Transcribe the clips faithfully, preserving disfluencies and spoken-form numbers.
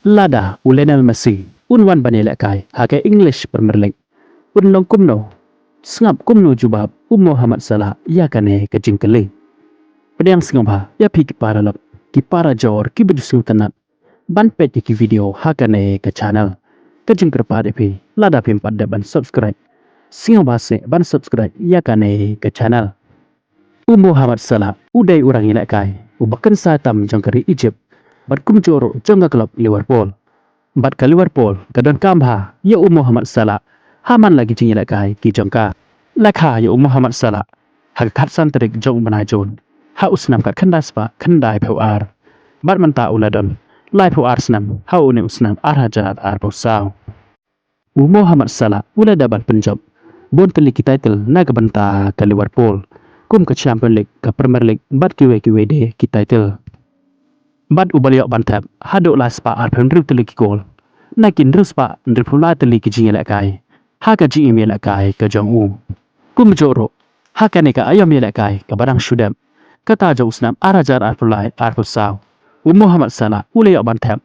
Lada u Lionel Messi un wan ban ïalehkai ha ka English Premier League, un long kumno? Sngap kumno jubab u Mohamed Salah ïa kane ka jingkylli. Pdiang sngewbha ïa phi ki paralok, ki parajor, ki ba ju sngewtynnat ban peit ïa ki video ha kane ka channel. Ka jingkyrpad ïa phi, lada phim pat dep ban subscribe, sngewbha seh ban subscribe ïa kane ka channel. U Mohamed Salah u dei u rangïalehkai uba kynsai tam jong ka ri Egypt bad kumjuh ruh jong ka klub Liverpool. Bad ka Liverpool ka donkam bha ïa u Mohamed Salah ha man la ki jingïalehkai ki jong ka. La kha ïa u Mohamed Salah ha ka khatsan tarik jong u bnai Jun ha u snem khatkhyndai spah khyndaiphew ar, bad mynta u la don laiphew ar snem ha une u snem ar hajar arphew saw. U Mohamed Salah u la dep ban pynjop bun tylli ki title na ka bynta ka Liverpool, kum ka Champions League, ka Premier League bad kiwei kiwei de ki title. Bad u ba la ïoh ban thep haduh lai spah arphew hynriew tylli ki kol na ki hynriew spah hynriewphew lai tylli ki jingïalehkai ha ka jingim ïalehkai ka jong u. Kumjuh ruh ha kane ka aïom ïalehkai kaba dang shu dep, kata jong u snem ar hajar arphew lai arphew saw, u Mohamed Salah u la ïoh ban thep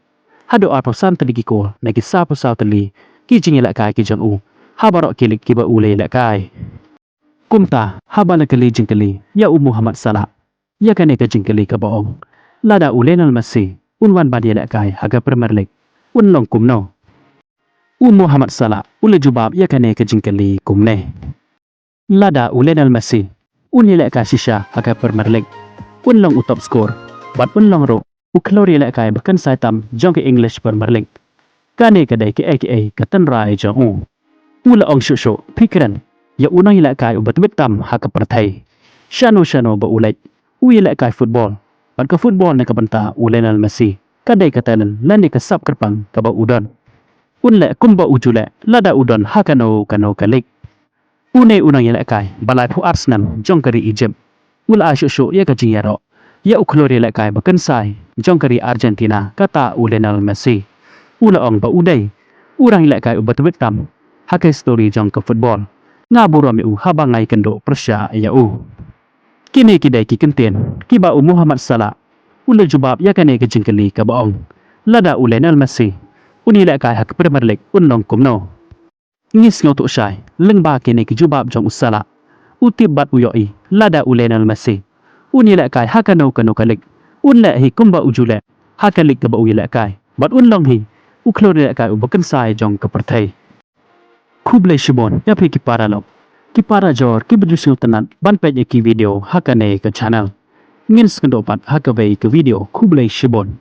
haduh arphew san tylli ki kol na ki sawphew saw tylli ki jingïalehkai ki jong u ha baroh ki lig kiba u la ïalehkai. Kumta haba la kylli jingkylli ïa u Mohamed Salah ïa kane ka jingkylli kaba ong, lada u Lionel Messi un wan ban ïalehkai ha ka Premier League, un long kumno? U Mohamed Salah u la jubab ïa kane ka jingkylli kumne. Lada u Lionel Messi un ïalehkai shisha ha ka Premier League, un long u top scorer bad un long ruh u khlur ïalehkai ba kynsai tam jong ka English Premier League. Kane ka dei kaei kaei ka tynrai jong u. U la ong shuh shuh, phi kren ïa u nongïalehkai uba tbit tam ha ka pyrthei. Shano shano ba u leit, u ïalehkai football, bad ka football na ka bynta u Lionel Messi ka dei ka talent lane ka sap kyrpang kaba u don. Un leh kumba u ju leh lada u don ha kano kano ka lig. Une u nongïalehkai ba laiphew ar snem jong ka ri Egypt u la ai shuh shuh ïa ka jingïaroh ïa u khlur ïalehkai ba kynsai jong ka ri Argentina, kata u Lionel Messi. U la ong ba u dei u rangïalehkai uba tbit tam ha ka histori jong ka football. Nga burom ïa u haba nga ïakynduh pyrshah ïa u. Kine ki dei ki kyntien kiba u Mohamed Salah u la jubab ïa kane ka jingkylli kaba ong, lada u Lionel Messi un ïalehkai ha ka Premier League, un long kumno? Ngi sngewthuh shai lyngba kine ki jubab jong u Salah. U tip bad u ïohi lada u Lionel Messi un ïalehkai ha kano kano ka lig, un leh hi kumba u ju leh ha ka lig kaba u ïalehkai bad un long hi u khlur ïalehkai uba kynsai jong ka pyrthei. Khublei shibun ïa phi ki paralok, ki parajor, kiba ju sngewtynnat ban peit ïa ki video ha kane ka channel. Ngin sa ïakynduh pat ha kawei ka video. Khublei shibun.